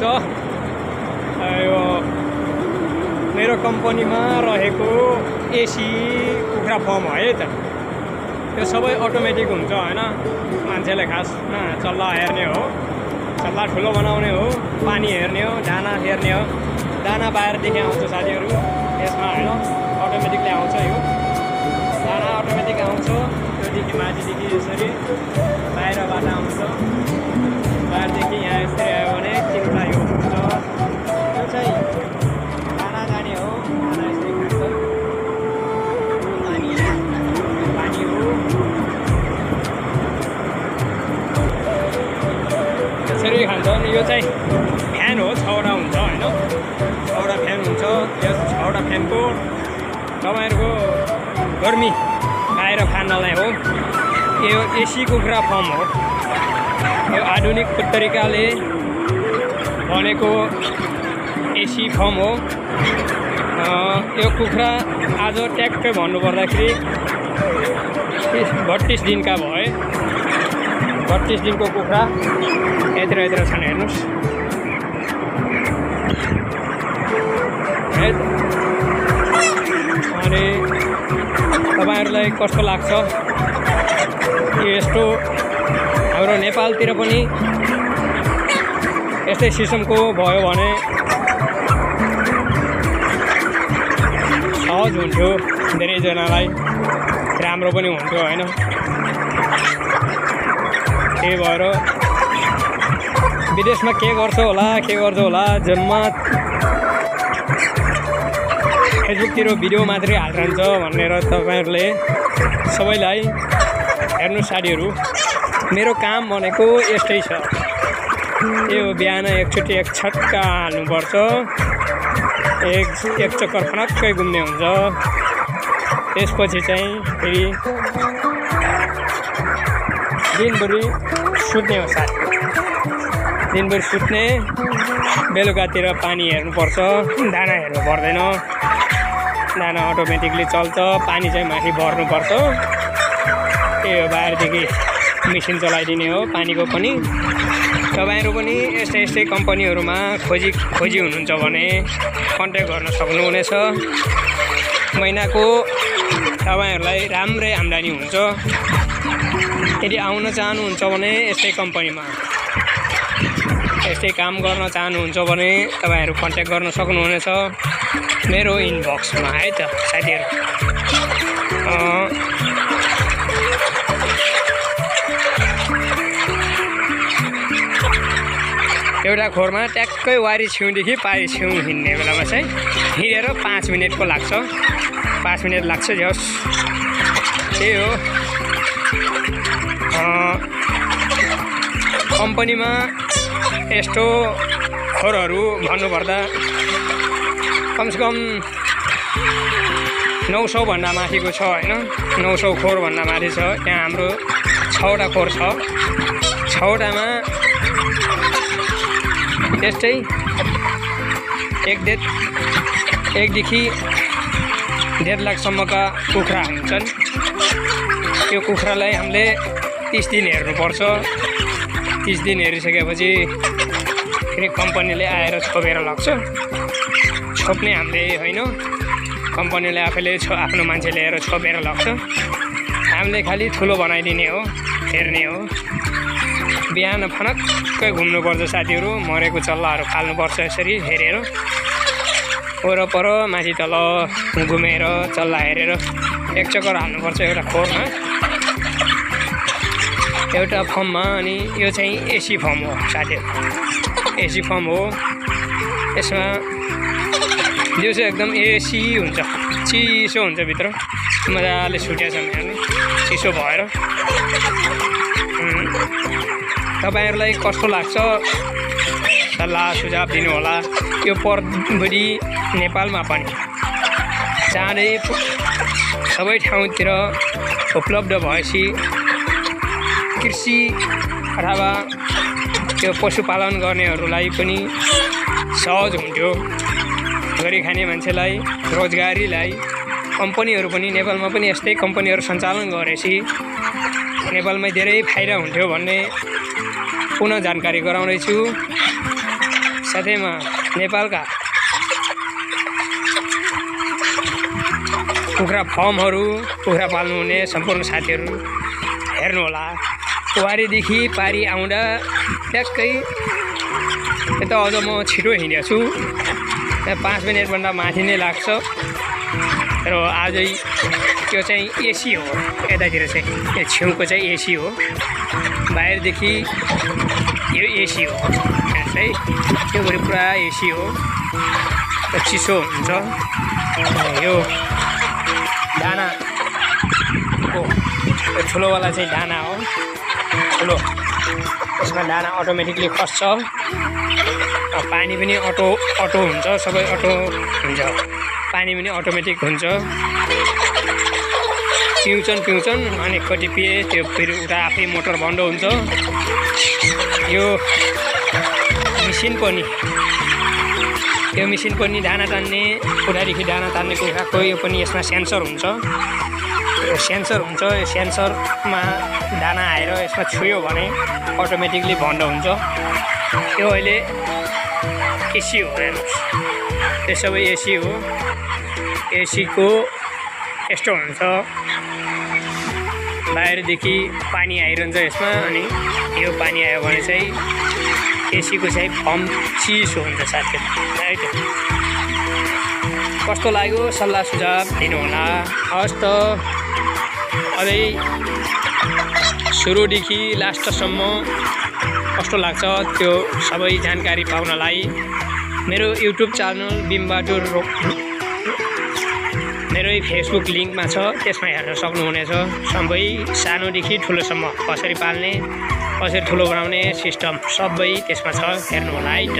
यो मेरो कम्पनीमा रहेको एसी कुखुरा फर्म है त यो सबै अटोमेटिक हुन्छ हैन मान्छेले खासमा चल्ला हेर्ने हो चल्ला ठुलो बनाउने हो पानी हेर्ने हो दाना हेर्ने हो दाना बाहिरदेखि आउँछ साथीहरू यसमा हैन अटोमेटिकली आउँछ यो दाना अटोमेटिक आउँछ त्योदेखि माथिदेखि यसरी बाहिरबाट आउँछ बाहिरदेखि यहाँ यसरी आयो भने तिनवटा यो हुन्छ यो चाहिँ दाना जाने हो दाना यसरी खान्छ पानी हो यसरी खान्छन् यो चाहिँ फ्यान हो 6वटा हुन्छ हैन 6वटा फ्यान हुन्छ यस 6वटा फ्यानको तपाईहरुको गर्मी बाहिर फान्नलाई हो यो एसी कुखुरा फर्म हो यो आधुनिक तरिकाले बनेको एसी फर्म हो यो कुखुरा आज ट्याक्कै भन्नुपर्दाखेरि 32 दिनका भए 32 दिनको कुखुरा यत्र छन् हेर्नुस् अनि तपाईहरुलाई कस्तो लाग्छ यस्तो हाम्रो नेपालतिर पनि यस्तै सिस्टमको भयो भने सहज हुन्थ्यो धेरैजनालाई राम्रो पनि हुन्थ्यो हैन त्यही भएर विदेशमा के गर्छ होला जम्मा फेसबुकतिर भिडियो मात्रै हालिरहन्छ भनेर तपाईहरुले सबैलाई हेर्नु साथीहरु मेरो काम भनेको यस्तै छ यो बिहान एकचोटि एक छट्का हाल्नुपर्छ एक चक्कर फनक्कै घुम्ने हुन्छ त्यसपछि चाहिँ फेरि दिनभरि सुत्ने हो साथी दिनभरि सुत्ने बेलुकातिर पानी हेर्नुपर्छ दाना हेर्नु पर्दैन दाना अटोमेटिकली चल्छ पानी चाहिँ माथि भर्नुपर्छ यो बाहिरदेखि मेसिन चलाइदिने हो पानीको पनि तपाईहरु पनि यस्तै कम्पनीहरुमा खोजी हुनुहुन्छ भने कन्ट्याक्ट गर्न सक्नुहुनेछ महिनाको तपाईहरुलाई राम्रै आम्दानी हुन्छ यदि आउन चाहनुहुन्छ भने यस्तै कम्पनीमा यस्तै काम गर्न चाहनुहुन्छ भने तपाईहरु कन्ट्याक्ट गर्न सक्नुहुनेछ मेरो इनबक्समा है त साथीहरु एउटा खोरमा ट्याक्कै वारी छेउदेखि पारी छेउ हिँड्ने बेलामा चाहिँ हिँडेर 5 मिनेटको लाग्छ 5 मिनेट लाग्छ जस त्यही हो कम्पनीमा यस्तो खोरहरू भन्नुपर्दा कमसेकम 900 भन्दा माथिको छ हैन 900 खोर भन्दा माथि छ यहाँ हाम्रो 6वटा खोर छ 6वटामा त्यस्तै 1 देखि 1.5 लाखसम्मका कुखुरा हुन्छन् यो कुखुरालाई हामीले 30 दिन हेर्नुपर्छ 30 दिन हेरिसकेपछि फेरि कम्पनीले आएर छोपेर लग्छ छोप्ने हामीले हैन कम्पनीले आफैले आफ्नो मान्छे ल्याएर छोपेर लग्छ हामीले खाली ठुलो बनाइदिने हो हेर्ने हो बिहान फनक्कै घुम्नुपर्छ साथीहरु मरेको चल्लाहरू फाल्नुपर्छ यसरी हेरेर वरपर माथि तल घुमेर चल्ला हेरेर एक चक्कर हाल्नुपर्छ एउटा खोरमा एउटा फर्ममा अनि यो चाहिँ एसी फर्म हो साथीहरु एसी फर्म हो यसमा दिउँसो एकदम एसी हुन्छ चिसो हुन्छ भित्र मजाले छुट्या छ हेर्नु चिसो भएर तपाईहरुलाई कस्तो लाग्छ सल्लाह सुझाव दिनु होला यो परभरि नेपालमा पनि चाँडै सबै ठाउँतिर उपलब्ध भएपछि कृषि अथवा त्यो पशुपालन गर्नेहरूलाई पनि सहज हुन्थ्यो गरी खाने मान्छेलाई रोजगारीलाई कम्पनीहरू पनि नेपालमा पनि यस्तै कम्पनीहरू सञ्चालन गरेपछि नेपालमै धेरै फाइदा हुन्थ्यो भन्ने पुनः जानकारी गराउँदैछु साथै म नेपालका कुखुरा फर्महरू कुखुरा पाल्नुहुने सम्पूर्ण साथीहरू हेर्नुहोला। वारीदेखि पारी आउँदा ट्याक्कै यता अझ म छिटो हिँडेको छु, 5 मिनटभन्दा माथि नै लाग्छ। र आजै त्यो चाहिँ एसी हो, यतातिर चाहिँ यो छेउको चाहिँ एसी हो, बाहिरदेखि यो एसी हो हेर्नुहोस् है, त्योभरि पुरा एसी हो, चिसो हुन्छ। यो दानाको ठुलोवाला चाहिँ दाना हो, ठुलो, यसमा दाना अटोमेटिकली खस्छ, पानी पनि अटो हुन्छ, सबै अटो हुन्छ, पानी पनि अटोमेटिक हुन्छ। पिउँछन् अनि कति पिए त्यो फेरि उता आफै मोटर बन्द हुन्छ। यो मिसिन पनि दाना तान्ने, उतादेखि दाना तान्ने कुखुराको यो पनि यसमा सेन्सर हुन्छ, यो सेन्सरमा दाना आएर यसमा छुयो भने अटोमेटिकली बन्द हुन्छ। यो अहिले एसी हो हेर्नुहोस्, यो सबै एसी हो। एसीको यस्तो हुन्छ, बाहिरदेखि पानी आइरहन्छ यसमा, अनि यो पानी आयो भने चाहिँ एसीको चाहिँ फर्म चिसो हुन्छ साथीहरू है। कस्तो लाग्यो सल्लाह सुझाव दिनुहोला। हस् त, अझै सुरुदेखि लास्टसम्म कस्तो लाग्छ त्यो सबै जानकारी पाउनलाई मेरो युट्युब च्यानल बिमबहादुर मेरै फेसबुक लिङ्कमा छ, त्यसमा हेर्न सक्नुहुनेछ। सबै सानोदेखि ठुलोसम्म कसरी पाल्ने, कसरी ठुलो बनाउने सिस्टम सबै त्यसमा छ, हेर्नुहोला है त।